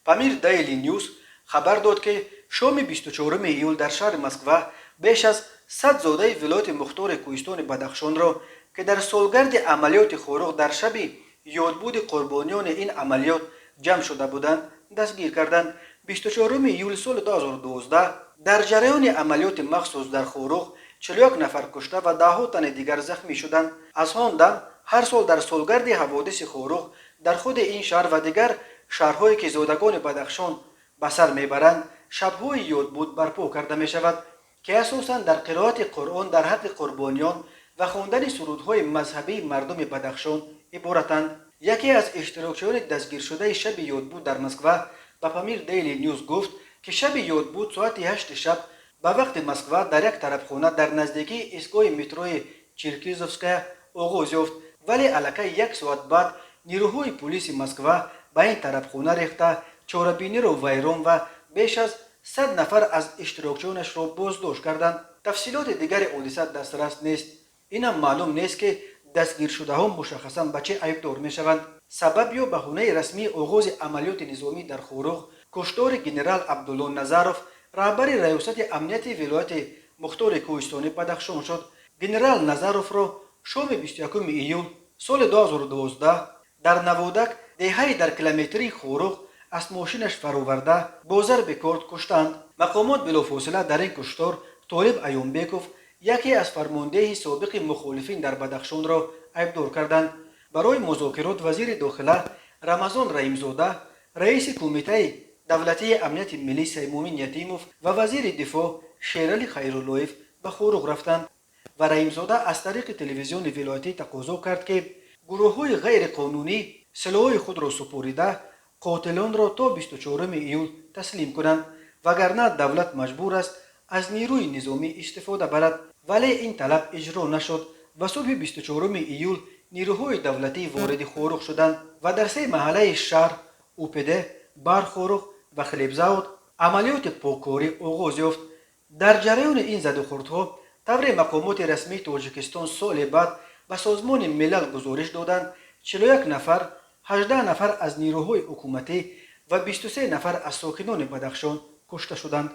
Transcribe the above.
Памир Дейли Ньюс хабар дод, ки шоми 24 июл дар шаҳри Москва беш аз 100 зодаи вилояти мухтори кӯҳистони Бадахшонро, ки дар солгарди амалиёти Хоруғ дар шаби ёдбуди қурбониёни ин амалиёт ҷамъ шуда буданд, дастгир карданд. 24 июли соли 2012 дар ҷараёни амалиёти махсус дар Хоруғ 41 нафар кушта ва даҳҳо тани дигар захмӣ шуданд. Аз он дам ҳар сол дар солгарди ҳаводиси Хоруғ дар худи ин шаҳр ва дигар шаҳрҳое, ки зодагони Бадахшон ба сар мебаранд, шабҳои ёдбуд барпо карда мешавад, ки асосан дар қироати Қуръон дар ҳаққи қурбониён ва хондани сурудҳои мазҳабии мардуми Бадахшон иборатанд. Яке аз иштирокчиёни дастгиршудаи шаби ёдбуд дар Москва ба Памир Дейли Ньюс гуфт, ки шаби ёдбуд соати 8-и шаб ба вақти Москва дар як тарабхона дар наздикии истгоҳи метрои Черкизовская оғоз ёфт, вале аллакай як соат баъд нирӯҳои пулиси Москва ба ин тарабхона рехта, чорабиниро вайрон ва беш аз 100 нафар аз иштирокчиёнашро боздошт карданд. Тафсилоти дигари ҳодиса дастрас нест. Инам маълум нест, ки дастгиршудаҳо мушаххасан ба чӣ айбдор мешаванд. Сабаб ё баҳонаи расмии оғози амалиёти низомӣ дар Хоруғ куштори генерал Абдулло Назаров, раҳбари раёсати амнияти вилояти мухтори кӯҳистони Бадахшон шуд. Генерал Назаровро шоми 21 июл соли 2012 дар Наводак, деҳаи дар километрии Хоруғ, аз мошинаш фароварда, бо зарби корд куштанд. Мақомот билофосила дар ин куштор Толиб Аёнбеков, яке аз фармондеҳи собиқи мухолифин дар Бадахшонро айбдор карданд. Барои музокирот вазири дохила Рамазон Раимзода, раиси Кумитаи давлатии амнияти миллӣ Саймумин Ятимов ва вазири дифоъ Шерали Хайруллоев ба Хоруғ рафтанд ва Раимзода аз тариқи телевизиони вилоятӣ тақозо кард, ки гурӯҳҳои ғайриқонунӣ силоҳҳои худро супорида, қотилонро то 24 июл таслим кунанд, вагарна давлат маҷбур аст аз нирӯи низомӣ истифода барад. Вале ин талаб иҷро нашуд ва субҳи 24 июл нирӯҳои давлатӣ вориди Хоруғ шуданд ва дар се маҳаллаи шаҳр, УПД, Бархоруғ ва Хлебзавод, амалиёти поккорӣ оғоз ёфт. Дар ҷараёни ин задухӯрдҳо, тавре мақомоти расмии Тоҷикистон соли баъд ба Созмони Милал гузориш доданд, 41 нафар, 18 нафар аз нирӯҳои ҳукуматӣ ва 23 нафар аз сокинони Бадахшон кушта шуданд.